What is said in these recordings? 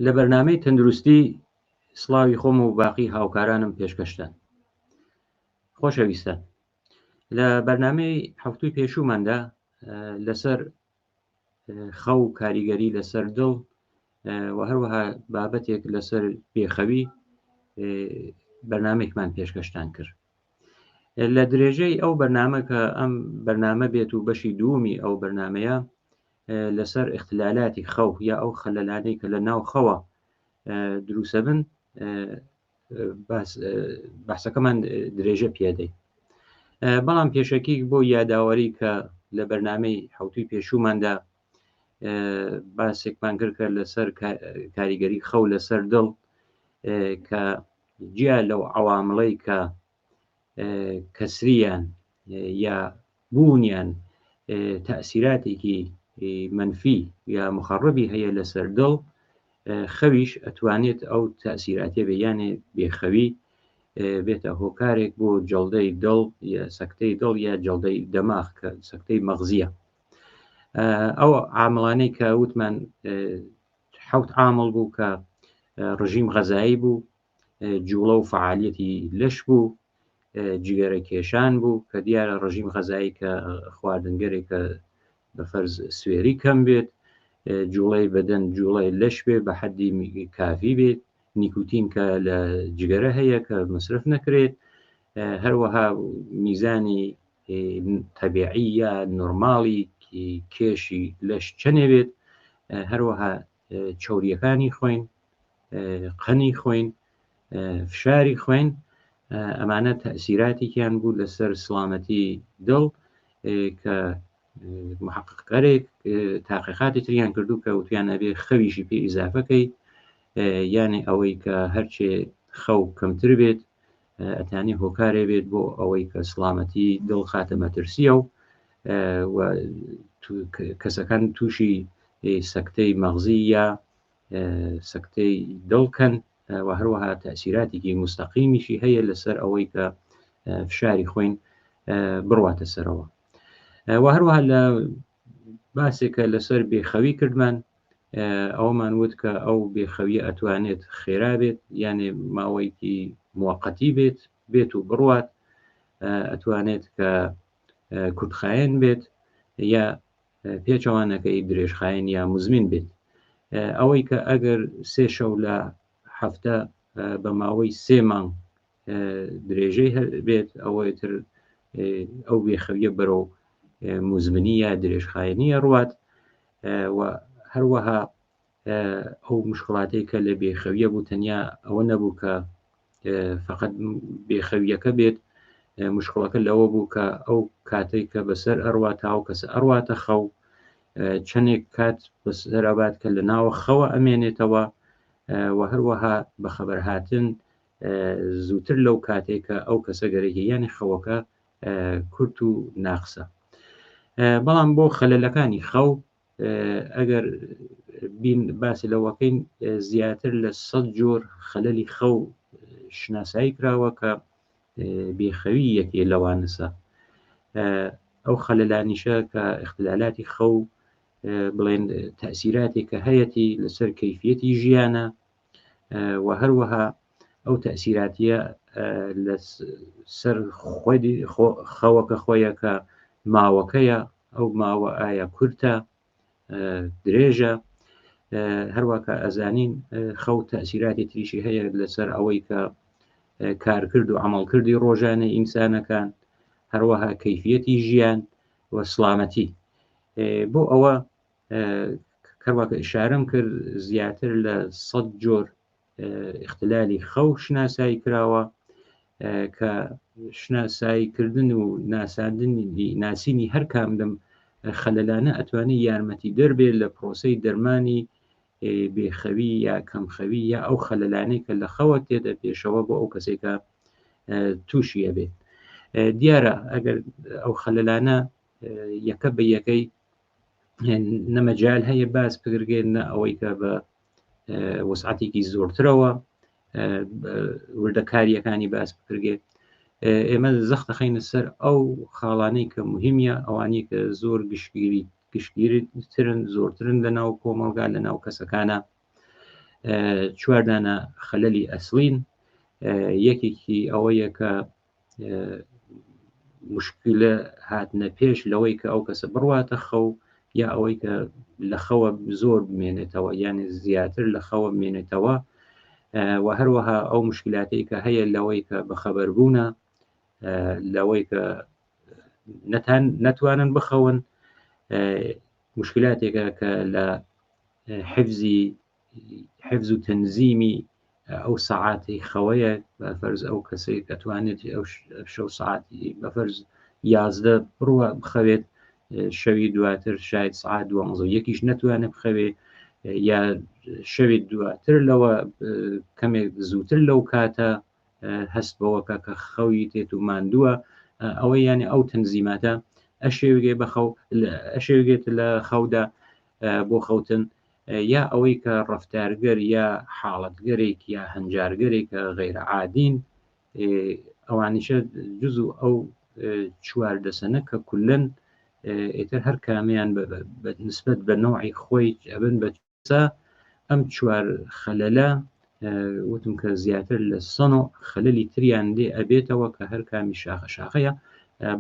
لە بەرنامەی تەندروستی سڵاوی خۆم و باقی هاوکارانم پێشکەشتان. خۆشەویستان لە بەرنامەی هەفتووی پێشووماندا لەسەر خەو کاریگەری لەسەر دڵ و هەروەها بابەتێک لەسەر بێخەوی بەرنمێکمان پێشکەشتان کرد. لە درێژەی ئەو بەرنامە کە ئەم بەرنامە بێت و بەشی دوومی ئەو بەرنمەیە لەسەر اختلالاتی خەو یا ئەو خەلەلانەی کە لە ناو خەوە دروسە بن باسەکەمان درێژە پێدەین. بەڵام پێشەکی بۆ یاداوەری کە لە بەرنمەی حوتوی پێشووماندا باسێکمان کرد کە لەسەر کاریگەری خەو لەسەر دڵ کە جیا لەو عوامڵەی کە کەسریان یا بوونیان تەئسیراتێکی مەنفی یا مخەڕبی هەیە لەسەر دڵ، خەویش ئەتوانێت ئەو تەئسیراتێ بێ، یانێ بێخەوی بێتە هۆکارێک بۆ جەڵدەی دڵ یا سەکتەی دڵ یا جەڵدەی دەماغ کە سەکتەی مەغزیە. ئەو عامڵانەی کە وتمان حەوت عامڵ بوو کە ڕژیم غەزایی بوو، جوڵە و فەعالیەتی لەش بوو، جگەرە کێشان بوو کە دیارە ڕژیم غەزایی کە خواردنگەرێکە بە فەرز سوێری کەم بێت، جوڵەی بەدەن جوڵەی لەش بێ بە حەدی کافی بێت، نیکوتین کە لە جگەرە هەیە کە مەسرف نەکرێت، هەروەها میزانی تەبیعی یا نۆرماڵی کێشی لەش چەنێ بێت، هەروەها چەوریەکانی خوێن، قەنی خوێن، فشاری خوێن، ئەمانە تەئسیراتێکیان بوو لەسەر سڵامەتی دڵ کە محققەرێک تاقیقاتی تریان کردو کە وتیان ئەبێ خەویشی پێ ئیزافەکەی، یانێ ئەوەی کە هەرچێ خەو کەمتر بێت ئەتانی هۆکارێ بێت بۆ ئەوەی کە سڵامەتی دڵ خاتە مەترسیە و کەسەکان تووشی سەکتەی مەغزی یا سەکتەی دڵ کەن و هەروەها تەسیراتێکی مستەقیمیشی هەیە لەسەر ئەوەی کە فشاری خوێن بڕواتە سەرەوە و هەروەها لە باسێکە لەسەر بێخەوی کردمان ئەومان وت کە ئەو بێخەویە ئەتوانێت خێرا بێت یانێ ماوەیەکی موقتی بێت بێت و بڕوات ئەتوانێت کە کورتخایەن بێت یا پێچەوانەکەی درێژخایەن یا مزمن بێت. ئەوەی کە ئەگەر سێ شەو لە هەفتە بە ماوەی سێ مانگ درێژەی بێت ئەوەی تر ئەو بێخەویە بەرەو مزمنی یا درێژخایەنی ئەڕوات و هەروەها ئەو مشکڵاتەی کە لە بێخەویە بوو تەنیا ئەوە نەبوو کە فقط بێخەویەکە بێت مشکڵەکە لەوە بوو کە ئەو کاتێک کە بەسەر ئەڕوا تاو کەسە ئەڕواتە خەو چەندێک کات بەسەر ئەبات کە لە ناوە خەوە ئەمێنێتەوە و هەروەها بە خەبەرهاتن زووتر لەو کاتێک کە ئەو کەسە گەرەکی یانی خەوەکە کورت و ناقسە بەڵام بۆ خەلەلەکانی خەو ئەگەر بین باسی لەوەکەین زیاتر لە سە جۆر خەلەلی خەو شناسایی کراوە کە بێخەوی یەکێ لەوانسە ئەو خەلەلانیشە کە اختلالاتی خەو بڵێن تەسیراتێک کە هەیەی لەسەر کەیفیەتی ژیانە و هەروەها ئەو تەسیراتیە لە سەر خۆی خەوەکە خۆیە کە ماوەکەیە ئەو ماوە ئایا کورتە درێژە هەروەکە ئەزانین خەو تەسیراتی تریشی هەیە لەسەر ئەوەی کە کارکرد و عملکردی ڕۆژانە ئینسانەکان هەروەها کەیفیەتی ژیان و سلامەتی بۆ ئەوە کەواکە ئشارم کرد زیاتر لە سەد جۆر ئیختلالی خەو شناسایی کراوە کە شناسایی کردن و ناساندنی ناسینی هەر کام لەم خەلەلانە ئەتوانێت یارمەتی دەربێت لە پرۆسەی دەرمانی بێخەوی یا کەمخەوی یا ئەو خەلەلانەی کە لە خەوە تێدە پێشەوە بۆ ئەو کەسێکە تووشیە بێت دیارە ئەگەر ئەو خەلەلانە یەکە بە یەکەی نەمەجال هەیە باس بگرگێن نە ئەوەی کە بە وسعەتێکی زۆرترەوە وردەکاریەکانی باس بکرگێت ئێمە زەخت دەخەینە سەر ئەو خاڵانەی کە مهمیە ئەوانەی کە زۆر گشتگیری گشتگیرترن زۆرترن لە ناو کۆمەڵگا لە ناو کەسەکانە. چواردانە خەلەلی ئەسڵین یەکێکی ئەوەیە کە مشکلە هاتنە پێش لەوەی کە ئەو کەسە بڕواتە خەو یا ئەوەی کە لە خەوە زۆر بمێنێتەوە یعنی زیاتر لە خەوە بمێنێتەوە و هەروەها ئەو مشکلاتەی کە هەیە لەوەی کە بەخەبەر بوونە لەوەی کە نەتان نەتوانن بخەون مشکلاتێکە کە لە حفزی حفز و تەنزیمی ئەو سەعاتی خەوەیە بە فەرز ئەو کەسێک ئەتوانێت ئەو شەو سعاتی بە فەرز 11 بڕوە بخەوێت شەوی دواتر شاید سعات دوانزە یەکیش نەتوانێت بخەوێ یا شەوی دواتر لەوە کەمێک زووتر لەو کاتە هەست بەوەکە کە خەوی تێت و ماندووە ئەوە یانە ئەو تەنزیماتە ئەشێوگێ بەخەو ئەشێوگێت لە خەودا بۆ خەوتن یا ئەوەی کە ڕەفتارگەر یا حاڵەتگەرێک یا هەنجارگەرێک کە غەیرە عادین ئەوانیشە جز و ئەو چوار دەسەنە کە کولەن ئیتر هەر کامیان بە نسبەت بە نەوعی خۆی ئەبن بە سا ئەم چوار خەلەلە وتم کە زیاتر لە سەنۆ خەلەلی تریان لێ ئەبێتەوە کە هەر کامی شاخە شاخەیە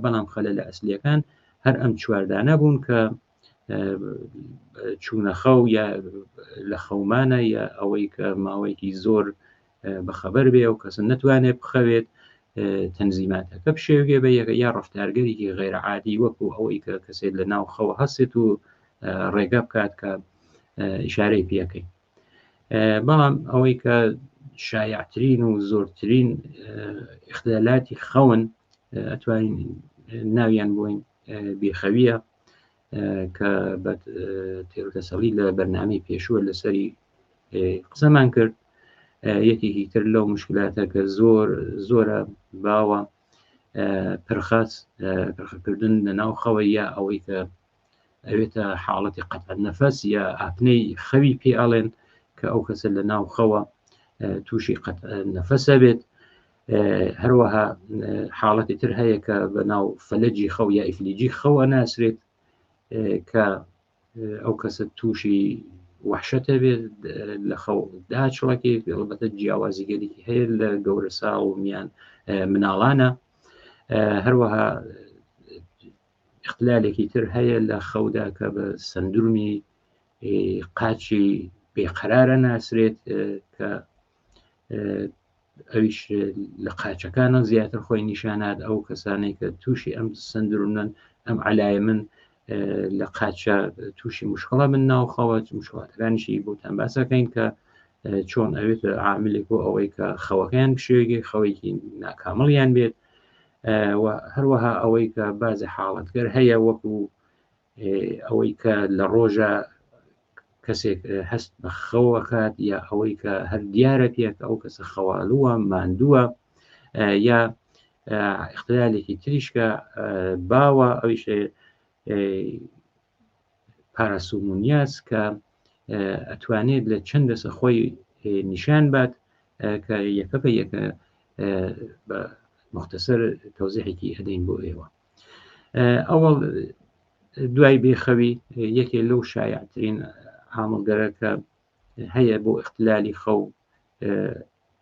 بەڵام خەلەلە ئەسلیەکان هەر ئەم چواردانە بوون کە چوونە خەو یا لە خەومانە یا ئەوەی کە ماوەیەکی زۆر بەخەبەر بێ و کەسە نەتوانێت بخەوێت تەنزیماتەکە بشێوگێ بە یەکە یا ڕفتارگەرێکی غێرعادی وەکو ئەوەی کە کەسێک لە ناو خەوە هەستێت و ڕێگە بکات کە ئشارەی پێەکەی بەڵام ئەوەی کە شایعترین و زۆرترین اختلالاتی خەون ئەتوانین ناویان بۆین بێخەویە کە بە تێروتەسەڵی لە بەرنامەی پێشووە لەسەری قسەمان کرد یەکێکی تر لەو مشکلاتە کە زۆر زۆرە باوە پرخەس پرخەکردن لە ناو خەوە یا ئەوەی کە ئەوێتە حاڵەتی قەتع نەفەس یا ئاپنەی خەوی پێ ئەڵێن کە ئەو کەسە لە ناو خەوە تووشی قەتع نەفەسە بێت هەروەها حاڵەتی تر هەیە کە بە ناو فەلەجی خەو یا ئیفلیجی خەو ئەناسرێت کە ئەو کەسە تووشی وحشەتە بێت لە خەو داچڵەکێک ئەڵبەتە جیاوازی گەلێکی هەیە لە گەورە ساڵ و میان مناڵانە هەروەها اختلالێکی تر هەیە لە خەودا کە بە سندرومی قاچی بێقەرارە ناسرێت کە ئەویش لە قاچەکانە زیاتر خۆی نیشانات ئەو کەسانەی کە تووشی ئەم سندرومن ئەم علای من لە قاچە تووشی مشکڵە من ناوخەوە مشکڵاتەکانیشی بۆتان باسەکەین کە چۆن ئەوێت عاملێک بۆ ئەوەی کە خەوەکەیان بشێوێکی خەوەیەکی ناکامڵیان بێت و هەروەها ئەوەی کە بازی حاڵەتگەر هەیە وەکو ئەوەی کە لە ڕۆژە کەسێک هەست بە خەوەکات یا ئەوەی کە هەر دیارە پێ کە ئەو کەسە خەواڵووە ماندووە یا اختلالێکی تریشکە باوە ئەویش پاراسومونیاس کە ئەتوانێت لە چەند دەسە خۆی نیشان بات کە یەکە بە یەکە بە مختصر تەوزیحێکی ئەدەین بۆ ئێوە ئەوەڵ دوای بێخەوی یەکێ لەو شایعترین عامڵگەرە کە هەیە بۆ اختلالی خەو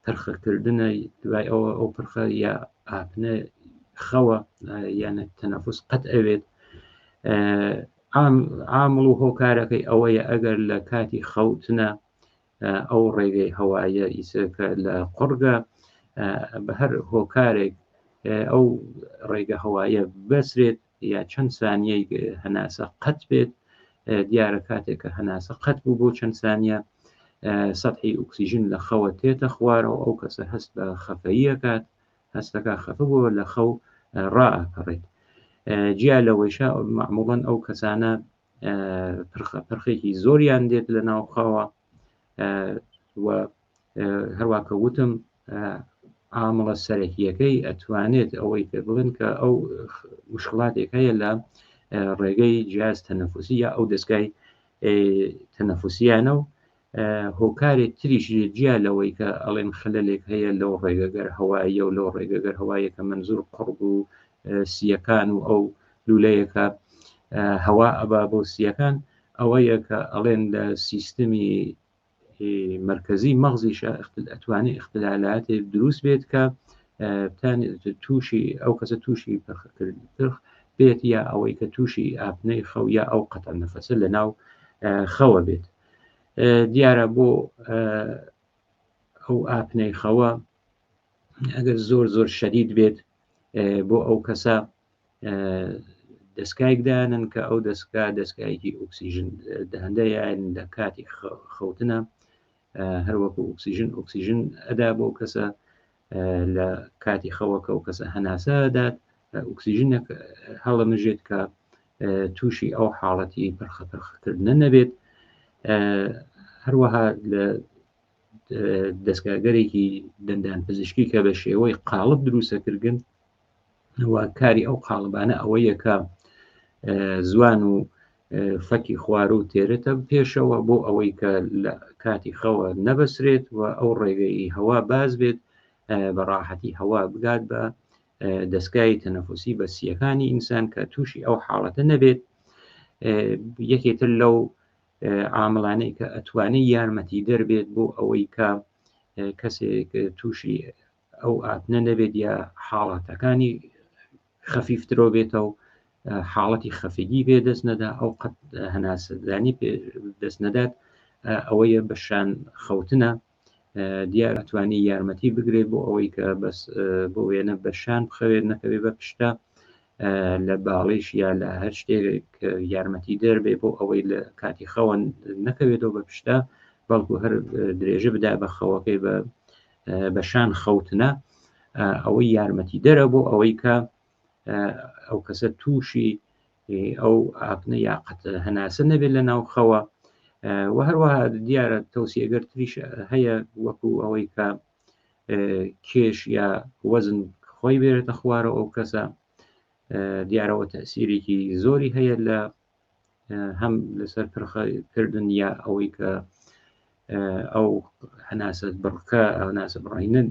پرخەکردنە دوای ئەوە ئەو پرخە یا ئاپنە خەوە یانە تەنەفس قەت ئەوێت عامڵ و هۆکارەکەی ئەوەیە ئەگەر لە کاتی خەوتنە ئەو ڕێگەی هەوایە ئیسەکە لە قڕگە بە هەر هۆکارێک ئەو ڕێگە هەوایە بەسرێت یا چەند سانیەی هەناسە قەت بێت دیارە کاتێک کە هەناسە قەت بوو بۆ چەند سانیە سەحی ئۆکسسیژن لە خەوە تێتە خوارەوە ئەو کەسە هەست بە خەفەیەکات هەستەکە خەفە بووە لە خەو ڕائەپەڕێت جیا لەوەیشە معموڵەن ئەو کەسانە پرخە پرخێکی زۆریان دێت لە ناوخەوە و هەروە کە وتم عامڵە سەرەکیەکەی ئەتوانێت ئەوەی پێ بڵێن کە ئەو مشکلاتێک هەیە لە ڕێگەی جیاز تەنەفسی یا ئەو دەستگای تەنەفسیانە و هۆکارێک تریش جیا لەوەی کە ئەڵێن خللێک هەیە لەو ڕێگەگەر هەواییە و لەو ڕێگەگەر هەوایە کە منزور قڕگ و سیەکان و ئەو لولەیەکە هەوا ئەبا بۆ سیەکان ئەوەیە کە ئەڵێن لە سیستمی مەرکەزی مەغزیشە ئەتوانێت اختلالاتێ دروست بێت کە تووشی ئەو کەسە تووشی پرخ بێت یا ئەوەی کە تووشی ئاپنەی خەو یا ئەو قەتع نەفەسە لە ناو خەوە بێت. دیارە بۆ ئەو ئاپنەی خەوە ئەگەر زۆر زۆر شەدید بێت بۆ ئەو کەسە دەستگایەک دانن کە ئەو دەستگا دەستگایەکی ئۆکسیژن دەهندە یان لە کاتی خەوتنە هەروەکو ئۆکسیژن ئۆکسیژن ئەدا بۆ کەسە لە کاتی خەوەکە و کەسە هەناسە دات ئۆکسیژنێک هەڵەمژێت کە تووشی ئەو حاڵەتی پرخە پرخەکردنە نەبێت. هەروەها لە دەستگاگەرێکی دەندان پزیشکی کە بە شێوەی قاڵب دروستەکردن و کاری ئەو قاڵبانە ئەوەیە کە زوان و فەکی خوار و تێرێتە پێشەوە بۆ ئەوەی کە لە کاتی خەوە نەبەسرێت و ئەو ڕێگەی هەوا باز بێت بە ڕاحەتی هەوا بگات بە دەستگای تەنەفسی بە سیەکانی ئینسان کە تووشی ئەو حاڵەتە نەبێت. یەکێتر لەو عاملانەی کە ئەتوانێت یارمەتی دەربێت بۆ ئەوەی کە کەسێک تووشی ئەو ئاپنە نەبێت یا حاڵەتەکانی خەفیفترەوە بێتەوە، حاڵەتی خەفگی پێ دەست نەدا، ئەو قەت هەناسەدانی پێ دەست نەدات، ئەوەیە بە شان خەوتنە. دیار ئەتوانی یارمەتی بگرێت بۆ ئەوەی کە بەس بۆ وێنە بە شان بخەوێت نەکەوێ بە پشتە لە باڵیش یا لە هەر شتێک یارمەتی دەربێ بۆ ئەوەی لە کاتی خەوە نەکەوێتەوە بە پشتە، بەڵکو هەر درێژە بدا بە خەوەکەی بە بە شان خەوتنە. ئەوەی یارمەتی دەرە بۆ ئەوەی کە ئەو کەسە تووشی ئەو ئاپنە یا قەت هەناسە نەبێت لە ناو خەوە. و هەروەها دیارە تەوسیەگەر تریش هەیە وەکو ئەوەی کە کێش یا وەزن خۆی بێرێتە خوارەوە ئەو کەسە. دیارەوە تەسیرێکی زۆری هەیە لە هەم لەسەر پرخەکردن یا ئەوەی کە ئەو هەناسە بڕکە هەناسە بڕینە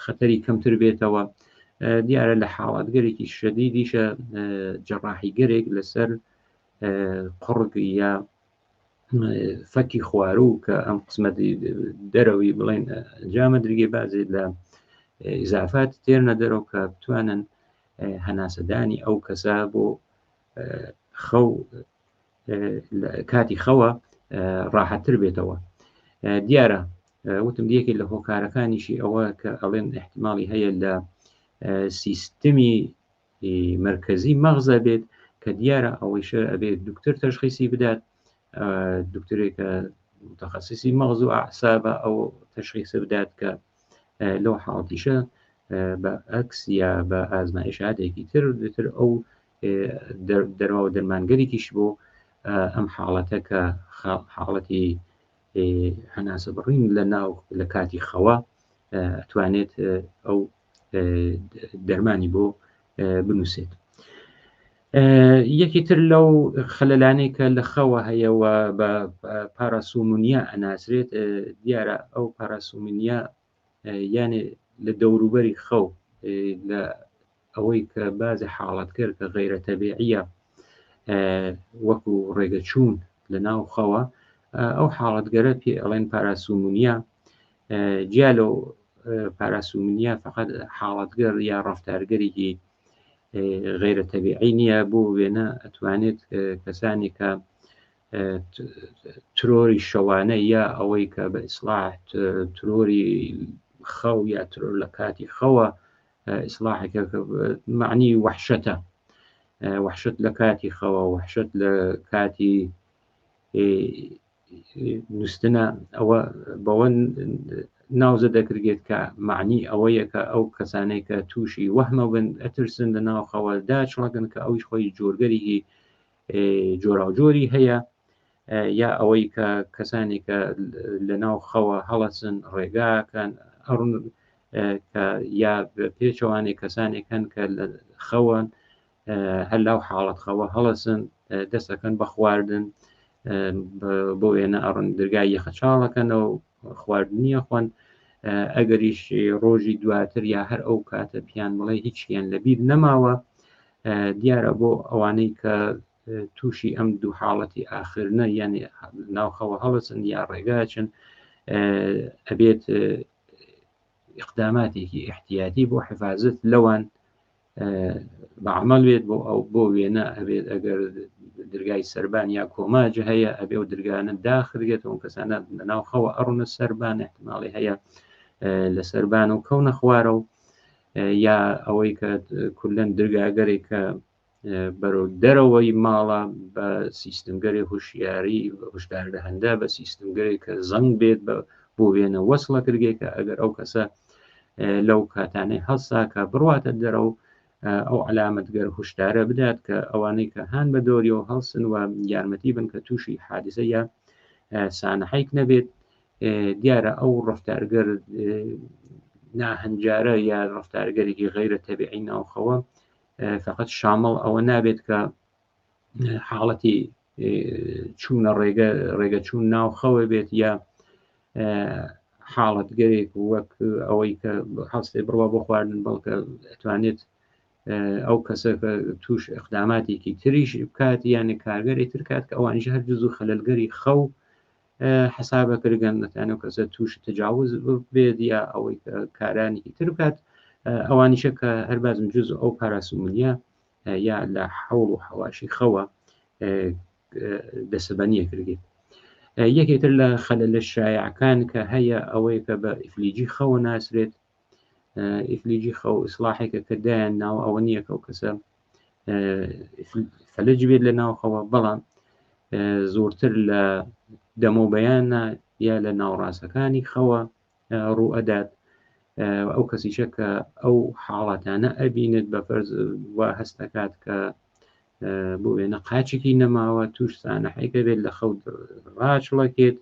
خەتەری کەمتر بێتەوە. دیارە لە حاڵاتگەرێکی شەدیدیشە جەڕاحیگەرێک لەسەر قڕگ یا فەکی خواروو کە ئەم قسمەتی دەرەوەی بڵێن جامە درگێ بازێت لە ئیزافات تێرنە دەرەوە کە بتوانن هەناسەدانی ئەو کەسە بۆ خەو کاتی خەوە ڕاحەتتر بێتەوە. دیارە وتم یەکێک لە هۆکارەکانیشی ئەوە کە ئەڵێن احتمالی هەیە لە سیستمی مرکزی مەغزە بێت، کە دیارە ئەوەیشە ئەبێت دکتۆر تەشخیسی بدات، دکتۆرێکە متخصصی مەغز و ئەعسابە ئەو تەشخیصە بدات کە لەو حاڵتیشە بە ئەکس یا بە ئازمایشاتێکی تر تر ئەو دەروا و دەرمانگەرێکیش بۆ ئەم حاڵەتە کە حاڵەتی هەناسە بڕین لە ناو لە کاتی خەوە ئەتوانێت ئەو دەرمانی بۆ بنووسێت. یەکی تر لەو خەلەلانەی کە لە خەوە هەیە و بە پاراسومونیا ئەناسرێت، دیارە ئەو پاراسومونیا یانێ لە دەوروبەری خەو لە ئەوەی کە بازی حاڵەت کرد کە غەیرە تەبیعیە وەکو ڕێگەچوون لە ناو خەوە، ئەو حاڵەتگەرە پێ ئەڵێن پاراسومونیا. جیا لەو پاراسومونیا فقط حاڵەتگەر یا ڕەفتارگەرێکی غەیرە تەبیعی نییە. بۆ وێنە ئەتوانێت کەسانی کە ترۆری شەوانە یا ئەوەی کە بە ئیسلاح ترۆری خەو یا ترۆر لە کاتی خەوە، ئیسلاحێکە معنی وحشەتە، وحشت لە کاتی خەوە، وحشت لە کاتی نووسنە، ئەوە بەوە ناوزە دەکرێت کە معنی ئەوەیە کە ئەو کەسانەی کە تووشی وەهمە بن ئەترسن لە ناو خەوە داچڵەکن، کە ئەویش خۆی جۆرگەری جۆراوجۆری هەیە، یا ئەوەی کە کەسانی کە لە ناو خەوە هەڵەسن ڕێگاکەن ئەڕن، کە یا پێچەوانەی کەسانێک هەن کە لە خەوەن هەر لاو حاڵەت خەوە هەڵەسن دەستەکەن بە خواردن، بۆ وێنە ئەڕن درگای یەخەچاڵەکەنەوە خواردنیە خۆن، ئەگەریش ڕۆژی دواتر یا هەر ئەو کاتە پیان بڵێ هیچیان لەبیر نەماوە. دیارە بۆ ئەوانەی کە تووشی ئەم دوو حاڵەتی ئاخرنە یعنی ناوخەوە هەڵەچن یا ڕێگاچن ئەبێت اقداماتێکی احتیاتی بۆ حفاظت لەوان بە عمل بێت بۆ ئەو بۆ وێنە ئەبێت ئەگەر درگای سەربان یا کۆماج هەیە ئەبێ و درگانە داخرێتەوە کەسانە لەناو خەوە ئەڕونە سەربان احتماڵی هەیە لە سەربان و کەونە خوارە و یا ئەوەی کە کولەن درگاگەرێک کە بەرەو دەرەوەی ماڵە بە سیستمگەری هوشیاری هشداردەهندە بە سیستمگەری کە زەنگ بێت بە بۆ وێنە وەسڵە کردگێکە ئەگەر ئەو کەسە لەو کاتانەی هەڵسا کە بڕواتە دەرەوە ئەو علامەتگەر هشدارە بدات کە ئەوانەی کە هەان بە دۆریەوە هەڵسن و یارمەتی بن کە تووشی حادثە یا سانحێک نەبێت دیارە ئەو ڕفتارگەر ناهەنجارە یا ڕفتارگەرێکی غیرە تەبیعی ناوخەوە فقط شامڵ ئەوە نابێت کە حاڵەتی چوونە ڕێگە ڕێگە چوون ناو خەوە بێت یا حاڵەتگەرێک وەک ئەوەی کە هەڵسێ بڕوا بۆ خواردن بەڵکە ئەتوانێت ئەو کەسە کە توش اقداماتێکی تریش بکات یانە کارگەری تر کات کە ئەوانیش هەر جز و خەلەلگەری خەو حسابە کردگەن نەتانە و کەسە توش تجاوز بێت یا ئەوەی کە کارانێکی تر بکات ئەوانیشە کە هەر بازم جز ئەو پاراسومنیە یا لە حەوڵ و حەواشی خەوە دەسەبەنیە کردێت یەکێتر لە خەلە لە شایعەکان کە هەیە ئەوەیە کە بە ئیفلیجی خەوە ناسرێت ئیفلیجی خەو ئیسلاحێکە کە دایان ناوە ئەوە نییە کە ئەو کەسە فەلەج بێت لە ناوخەوە بەڵام زۆرتر لە دەمە بەیانە یا لە ناوڕاستەکانی خەوە ڕوو ئەدات ئەو کەسیشە کە ئەو حاڵەتانە ئەبینێت بە فەرز وا هەستەکات کە بۆ وێنە قاچێکی نەماوە توش سانحێکە بێت لە خەوت ڕاچڵەکێت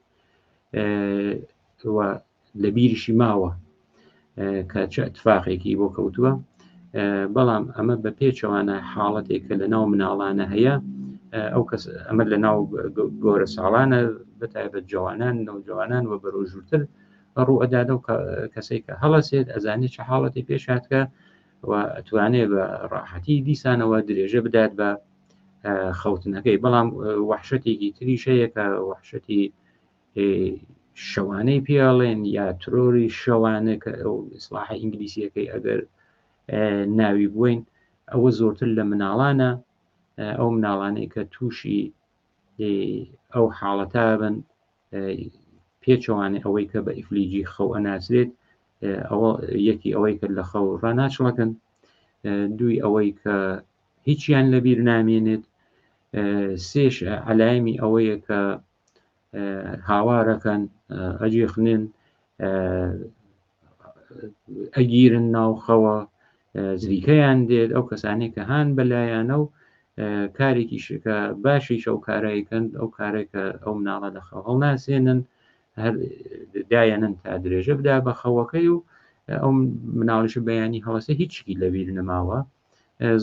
و لە بیریشی ماوە کە چ اتفاقێکی بۆ کەوتووە بەڵام ئەمە بە پێچەوانە حاڵەتێک کە لە ناو مناڵانە هەیە ئەو کەس ئەمە لە ناو گۆرە ساڵانە بە تایبەت جوانان نەوجوانان و بەرەو ژوورتر ڕوو ئەدادە و کەسێک کە هەڵەسێت ئەزانێت چ حاڵەتی پێش هاتکە و ئەتوانێت بە ڕاحەتی دیسانەوە درێژە بدات بە خەوتنەکەی بەڵام وحشەتێکی تریش هەیە کە وحشەتی شەوانەی پێڵێن یا ترۆری شەوانە کە ئەو ئیسلاحە ئینگلیسیەکەی ئەگەر ناوی بووین ئەوە زۆرتر لە مناڵانە ئەو مناڵانەی کە تووشی ئەو حاڵەتە بن پێچەوانەی ئەوەی کە بە ئیفلیجی خەو ئەناسرێت ئەوە یەکی ئەوەی کە لە خەو ڕاناچڵەکەن دووی ئەوەی کە هیچیان لەبیر نامێنێت سێش عەلایمی ئەوەیە کە هاوارەکەن ئەجیخنن ئەگیرن ناوخەوە زریکەیان دێت ئەو کەسانەی کە هاان بەلایەنە و کارێکی شکە باشیش ئەو کارایکەن ئەو کارێکە ئەو مناڵە لە خەو هەڵناسێنن هەر دایەنن تا درێژە بدا بە خەوەکەی و ئەو مناڵیش بەیانی هەڵەسە هیچی لەبیر نەماوە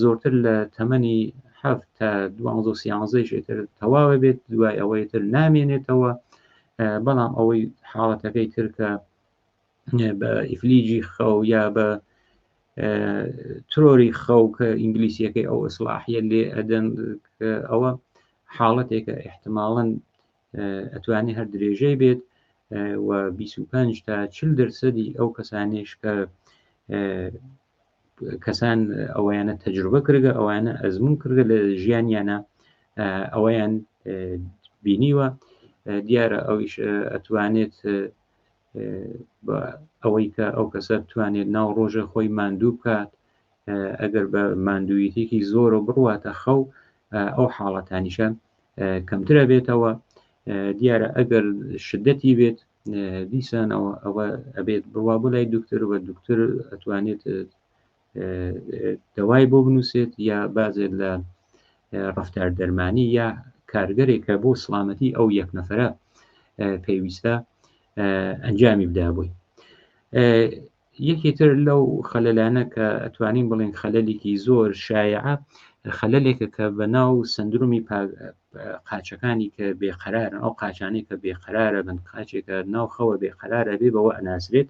زۆرتر لە تەمەنی حەفت تا دوانزە و سیانزەیش ئیتر تەواوە بێت دوای ئەوەی تر نامێنێتەوە بەڵام ئەوەی حاڵەتەکەی تر کە بە ئیفلیجی خەو یا بە ترۆری خەو کە ئینگلیسیەکەی ئەو ئیسلاحیە لێ ئەدەن ئەوە حاڵەتێکە احتماڵەن ئەتوانێ هەر درێژەی بێت و 25 تا 40 درسەدی ئەو کەسانێش کە کەسان ئەوەیانە تەجروبە کردگە ئەوانە ئەزمون کردگە لە ژیانیانە ئەوەیان بینیوە دیارە ئەویش ئەتوانێت ئەوەی کە ئەو کەسە بتوانێت ناو ڕۆژە خۆی ماندوو بکات ئەگەر بە ماندوویەتێکی زۆر و بڕواتە خەو ئەو حاڵەتانیشە کەمترە بێتەوە دیارە ئەگەر شدەتی بێت دیسانەوە ئەوە ئەبێت بڕوا بۆ لای دکتۆر و دکتۆر ئەتوانێت دەوای بۆ بنووسێت یا بازێت لە ڕفتار دەرمانی یا کارگەرێکە بۆ سلامەتی ئەو یەک نەفرە پێویستە ئەنجامی بدا بووی یەکی تر لەو خەلەلانە کە ئەتوانین بڵێن خەلەلێکی زۆر شایعە خەلەلێکە کە بە ناو سندرومی قاچەکانی کە بێقەرارن ئەو قاچانەی کە بێقەرارە بن قاچێکە ناو خەوە بێقەرارە بێ بەوە ئەناسرێت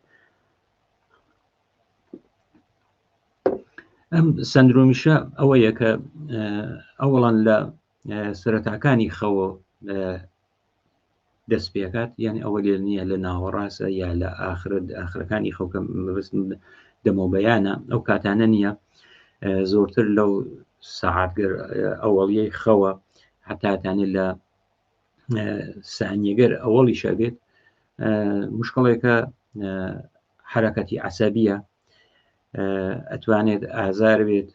ئەم سندرومیشە ئەوەیە کە ئەوڵان لە سەرەتاکانی خەوە دەست پێکات یعنی ئەوە لێ نییە لە ناوەڕاستە یا لە ئاخرە ئاخرەکانی خەوکە دەمەبەیانە ئەو کاتانە نییە زۆرتر لەو سەعاتگەر ئەوەڵیەی خەوە هەتاتانێ لە سانیەگەر ئەوەڵیشە بێت مشکڵێکە حرەکەتی عسەبیە ئەتوانێت ئازار بێت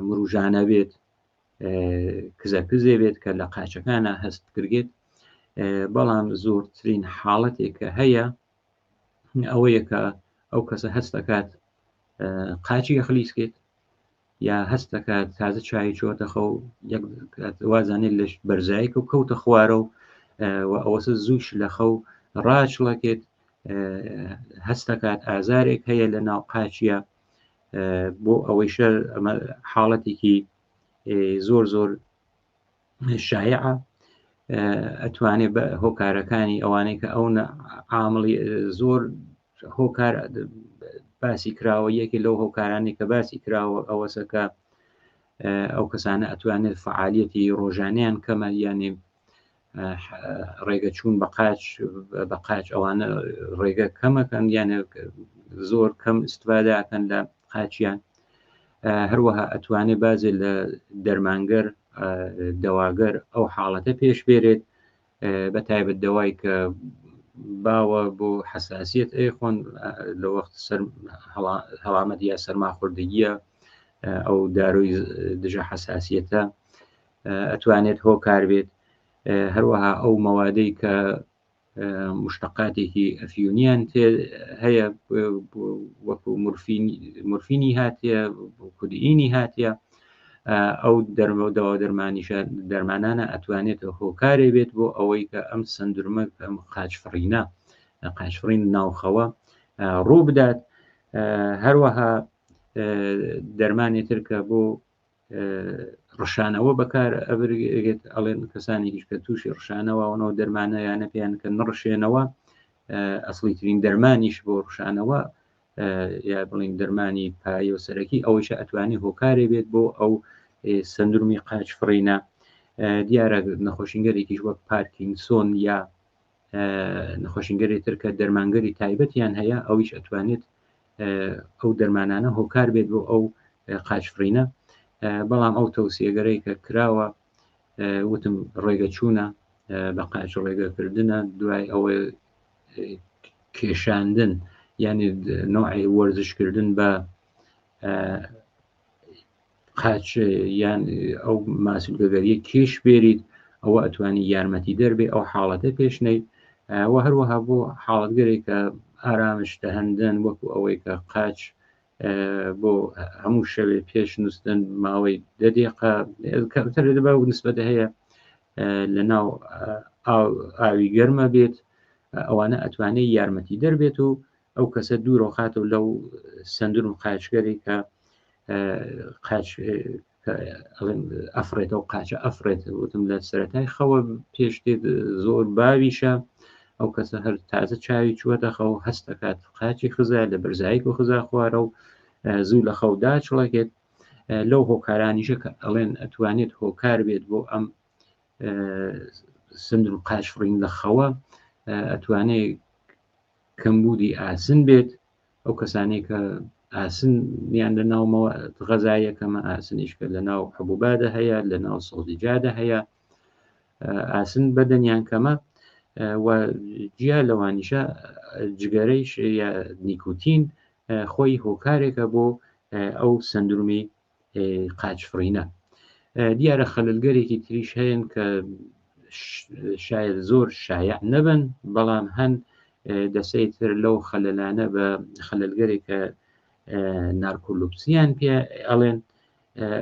مروژانە بێت کزە کزێ بێت کە لە قاچەکانە هەست بکرێت بەڵام زۆرترین حاڵەتێک کە هەیە ئەوەیە کە ئەو کەسە هەست دەکات قاچی خلیسکێت یا هەست دەکات تازە چای چۆتە خەو وازانێت لە بەرزایەکە و کەوتە خوارە و ئەوەسە زووش لە خەو ڕاچڵەکێت هەست دەکات ئازارێک هەیە لە ناو قاچیە بۆ ئەوەیشە ئەمە حاڵەتێکی زۆر زۆر شایعە ئەتوانێت بە هۆکارەکانی ئەوانەی کە ئەو عامڵی زۆر هۆکار باسی کراوە یەکێ لەو هۆکارانی کە باسی کراوە ئەوەسەکە ئەو کەسانە ئەتوانێت فعالیەتی ڕۆژانیان کەمە یانێ ڕێگە چوون بە قاچ بە قاچ ئەوانە ڕێگە کەمەکەن یانە زۆر کەم استفادەکەن لە قاچیان هەروەها ئەتوانێ بازێ لە دەرمانگەر دەواگەر ئەو حاڵەتە پێش بێرێت بە تایبەت دەوای کە باوە بۆ حساسیت ئەیخۆن لە وەخت سەر هەڵامەت یا سەرماخوردگیە ئەو داروی دژە حساسیەتە ئەتوانێت هۆکار بێت هەروەها ئەو مەوادەی کە مشتقاتێکی ئەفیونیان تێ هەیە وەکو مورفینی هاتیە کودئینی هاتیە ئەو دەرمە و دەوا دەرمانیشە دەرمانانە ئەتوانێت هۆکارێ بێت بۆ ئەوەی کە ئەم سندرمە ئەم قاچفڕینە قاچفڕین ناوخەوە ڕوو بدات هەروەها دەرمانی تر کە بۆ ڕشانەوە بەکار ئەبرێت ئەڵێن کەسانێکیش کە تووشی ڕشانەوە ئەوەنەوە دەرمانەیانە پێیان کە نڕشێنەوە ئەسڵیترین دەرمانیش بۆ ڕشانەوە یا بڵین دەرمانی پایە و سەرەکی ئەوەیشە ئەتوانی هۆکارێ بێت بۆ ئەو سندرومی قاچ فڕینە دیارە نەخۆشینگەرێکیش وەک پارکینسۆن یا نەخۆشینگەری تر کە دەرمانگەری تایبەتیان هەیە ئەویش ئەتوانێت ئەو دەرمانانە هۆکار بێت بۆ ئەو قاچفڕینە بەڵام ئەو تەوسیەگەرەی کە کراوە وتم ڕێگە چوونە بە قاچ ڕێگەکردنە دوای ئەوە کێشاندن یعنی نوعی وەرزشکردن بە قاچ یان ئەو ماسولکەگەریە کێش بێریت ئەوە ئەتوانی یارمەتی دەربێ ئەو حاڵەتە پێشنەی و هەروەها بۆ حاڵەتگەرێک کە ئارامش دەهندن وەکو ئەوەی کە قاچ بۆ هەموو شەوێ پێش نووسن ماوەی دە دقە کەمتر دەبا و نسبەتە هەیە لە ناو ئاوی گەرمە بێت ئەوانە ئەتوانێت یارمەتی دەربێت و ئەو کەسە دوورەخاتەوە لەو سندروم قاچگەری کە قاچ ئەفرێتەوە قاچە ئەفرێت وتم لە سەتای خەوە پێش دێت زۆر باویشە ئەو کەسە هەر تازە چاوی چووەتە خەو هەست دەکات قاچی خزا لە بەرزایک و خزا خوارە و زوو لە خەودا چڵەکێت لەو هۆکارانیشە کە ئەڵێن ئەتوانێت هۆکار بێت بۆ ئەم سندروم قاچفڕین لە خەوە ئەتوانێت کەمبوودی ئاسن بێت ئەو کەسانەی کە ئاسنیان لە ناو غەزایەکەمە ئاسنیش کە لە ناو حبوبادە هەیە لە ناو سەوزیجادە هەیە ئاسن بەدەنیان کەمە و جیا لەوانیشە جگەرەیش یا نیکوتین خۆی هۆکارێکە بۆ ئەو سندرومی قاچفڕینە دیارە خەللگەرێکی تریش هەیەن کە شاید زۆر شایع نەبن بەڵام هەن دەسەی تر لەو خەللانە بە خەللگەرێک کە نارکۆلوپسیان پێ ئەڵێن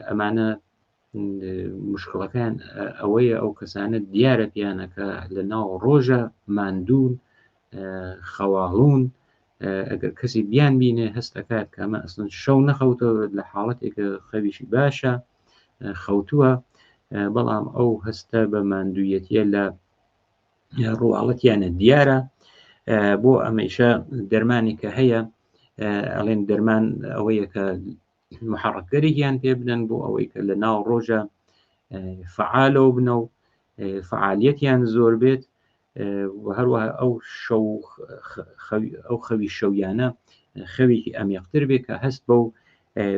ئەمانە مشکڵەکان ئەوەیە ئەو کەسانە دیارە پیانەکە لە ناو ڕۆژە ماندوون خەواڵون ئەگەر کەسی بیان بینێ هەست دەکات کە ئەمە ئەسڵەن شەو نەخەوتەوە لە حاڵەتێک خەویشی باشە خەوتووە بەڵام ئەو هەستە بە ماندوویەتیە لە ڕواڵەتیانە دیارە بۆ ئەمەیشە دەرمانی کە هەیە ئەڵێن دەرمان ئەوەیە کە محڕکگەرێکیان پێ بدەن بۆ ئەوەی کە لە ناو ڕۆژە فعالەوە بنە و فعالیەتیان زۆر بێت و هەروەها ئەو شەو ئەو خەوی شەویانە خەوێکی ئەمیقتر بێ کە هەست بەو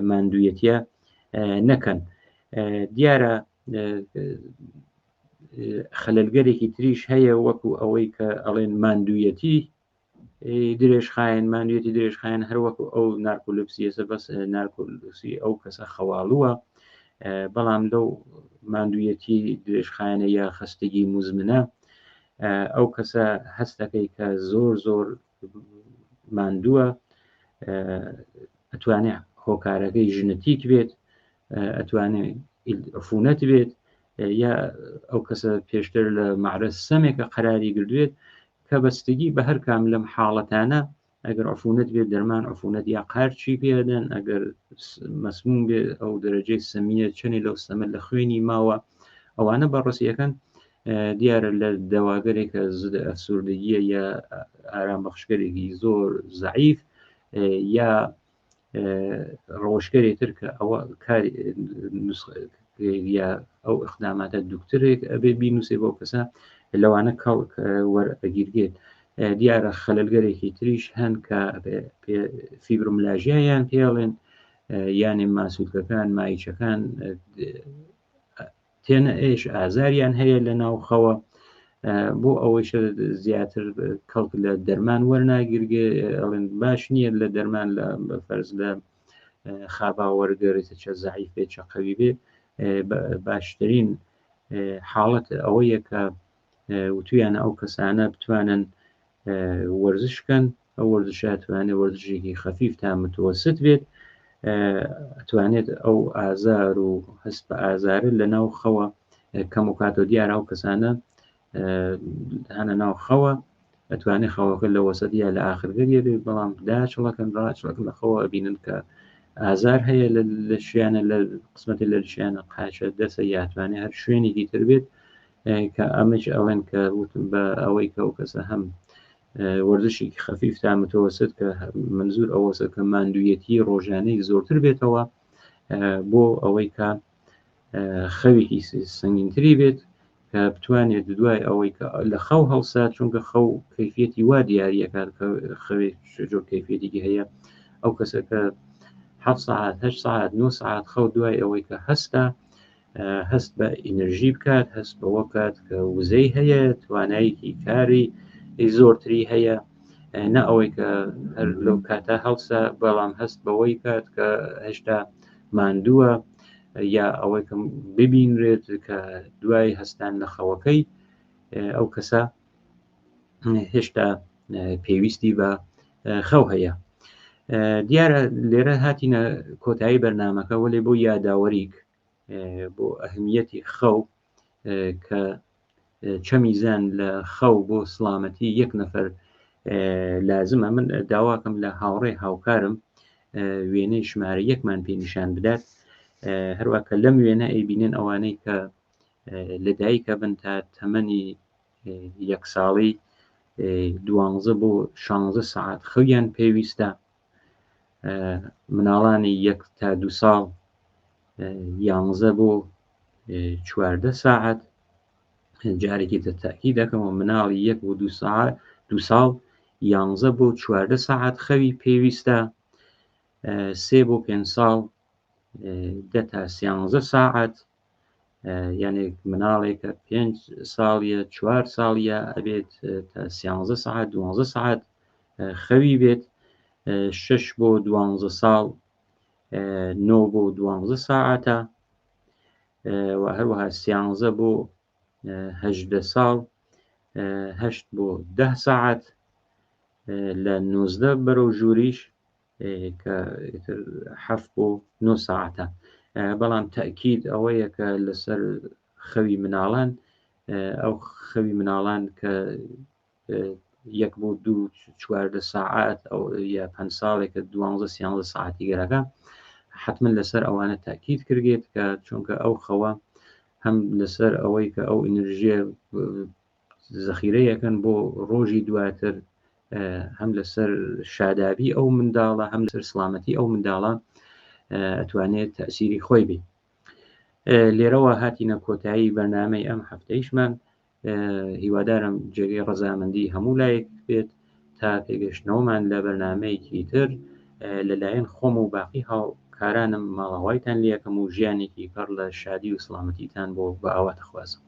ماندوویەتە نەکەن. دیارە خەلەلگەرێکی تریش هەیە وەکو ئەوەی کە ئەڵێن ماندوویەتی درێژخایەن، ماندوێتی درێژخایەن هەروەکو ئەو نارکۆلپسیەسە، بەس نارکۆلپسی ئەو کەسە خەواڵووە، بەڵام لەو ماندوویەتی درێژخایەنە یا خەستگی مزمنە ئەو کەسە هەستەکەی کە زۆر زۆر ماندووە. ئەتوانێت هۆکارەکەی ژنەتیک بێت، ئەتوانێت عفونەت بێت، یا ئەو کەسە پێشتر لە معرەز سەمێکە قەراری گردوێت، کە بەستگی بە هەر کام لەم حاڵەتانە، ئەگەر عفونەت بێت دەرمان عفونەت یا قارچی پێدەن، ئەگەر مەسموم بێت ئەو دەرەجەی سەمیە چەنی لەو سەمە لە خوێنی ماوە، ئەوانە بەڕسیەکەن. دیارە لە دەواگەرێکە زدە ئەفسوردگیە یا ئارام بەخشگەرێکی زۆر زەعیف یا ڕەوشگەرێ تر کە ئەوە کاری یا ئەو اقداماتە دکترێک ئەبێ بینوسێ بۆ کەسە، لەوانە کەڵک وەرئەگیرگێت. دیارە خەلەلگەرێکی تریش هەن کە فیبرۆملاژیایان پێڵێن، یانێ ماسولکەکان مایچەکان تێنە ئێش ئازاریان هەیە لە ناوخەوە، بۆ ئەوەیش زیاتر کەڵک لە دەرمان وەرناگیرگێ، ئەڵێن باش نییە لە دەرمان لە فەرز لە خابا وەرگێتە چە زەعیف بێت چە قەوی بێ. باشترین حاڵەت ئەوەیە کە وتویانە ئەو کەسانە بتوانن وەرزش کەن، ئەو وەرزشە توانێت وەرزشێکی خەفیف تا متوەسط بێت، ئەتوانێت ئەو ئازار و هەست بە ئازارە لە ناو خەوە کەم و کاتەوە. دیارە ئەو کەسانە هەنە ناو خەوە، ئەتوانێت خەوەکە لە وەسەت یا لە ئاخرگەریە بێت، بەڵام داچڵەکەن ڕاچڵەکەن لە خەوە ئەبینن کە ئازار هەیە لە شوێنە لە قسمەتی لە شوێنە قاچە دەسە یاتوانێت هەر شوێنێکی تر بێت، کە ئەمەش ئەڵێن کە وتم بە ئەوەی کە ئەو کەسە هەم وەرزشێکی خەفیف تا متوەسط کە منزور ئەوەسە کە ماندوویەتی ڕۆژانەی زۆرتر بێتەوە بۆ ئەوەی کە خەوێکی سنگینتری بێت کە بتوانێت دوای ئەوەی کە لە خەو هەڵسا، چونکە خەو کەیفیەتی وا دیاریەکات کە خەوێک جۆر کەیفیەتێکی هەیە. ئەو کەسەکە 7 ساعت 8 ساعت 9 ساعت خەو دوای ئەوەی کە هەستا هەست بە ئینرژی بکات، هەست بەوە بکات کە وزەی هەیە، توانایەکی کاری زۆرتری هەیە، نە ئەوەی کە هەر لەو کاتە هەڵسا بەڵام هەست بەوەی کات کە هێشتا ماندووە، یا ئەوەی کە ببینرێت کە دوای هەستان لە خەوەکەی ئەو کەسە هێشتا پێویستی بە خەو هەیە. دیارە لێرە هاتینە کۆتایی بەرنمەکە، وەلێ بۆ یاداوەریک بۆ ئەهمیەتی خەو کە چەمی زان لە خەو بۆ سڵامەتی یەک نەفەر لازمە، من داواکەم لە هاوڕێ هاوکارم وێنەی ژمارە یەکمان پێ نیشان بدات. هەروە کە لەم وێنە ئەیبینن ئەوانەی کە لەدایکە بن تا تەمەنی یەک ساڵی دوانزە بۆ شانزە سەعات خەویان پێویستە، مناڵانی یەک تا دو ساڵ یانزە بۆ 14 ساعت. جارێکی تر تاکی دەکەمەوە، مناڵی یەک بۆ دو ساعت دو ساڵ یانزە بۆ 14 ساعت خەوی پێویستە، سێ بۆ پێنج ساڵ دە تا سیانزە ساعت. یانێک مناڵێکە پێنج ساڵیە چوار ساڵیە ئەبێت تا سیانزە ساعت دوانزە ساعت خەوی بێت، شش بۆ دوانزە ساڵ نۆ بۆ دوانزە ساعتە، و هەروەها سیانزە بۆ هەژدە ساڵ هەشت بۆ ده ساعت، لە نۆزدە بەرەو ژووریش کە حەفت بۆ نۆ ساعتە. بەڵام تەکید ئەوەیە کە لەسەر خەوی مناڵان، ئەو خەوی مناڵان کە یەک بۆ دوو چواردە ساعت ئەو یا پەنج ساڵێکە دوانزە سیانزە ساعتی گەرەکە، حتمما لەسەر ئەوانە تاکید کردێت کە چونکە ئەو خەوە هەم لەسەر ئەوەی کە ئەو ئینرژیە زەخیرەیەکەن بۆ ڕۆژی دواتر، هەم لەسەر شادابی ئەو منداڵە هەم لەسەر سلامەتی ئەو منداڵە ئەتوانێت تەسیری خۆی بێ. لێرەوە هاتینە کۆتایی بەرنامەی ئەم هەفتەیشمان. هیوادارم جێگەی ڕەزامەندی هەموو لایەک بێت. تا پێگەشتنەوەمان لە بەرنامەیەکی تر، لەلایەن خۆم و باقی هاوکارانم ماڵاوایتان لێ ئەکەم و ژیانێکی پڕ لە شادی و سڵامەتیتان بۆ بە ئاواتەخوازم.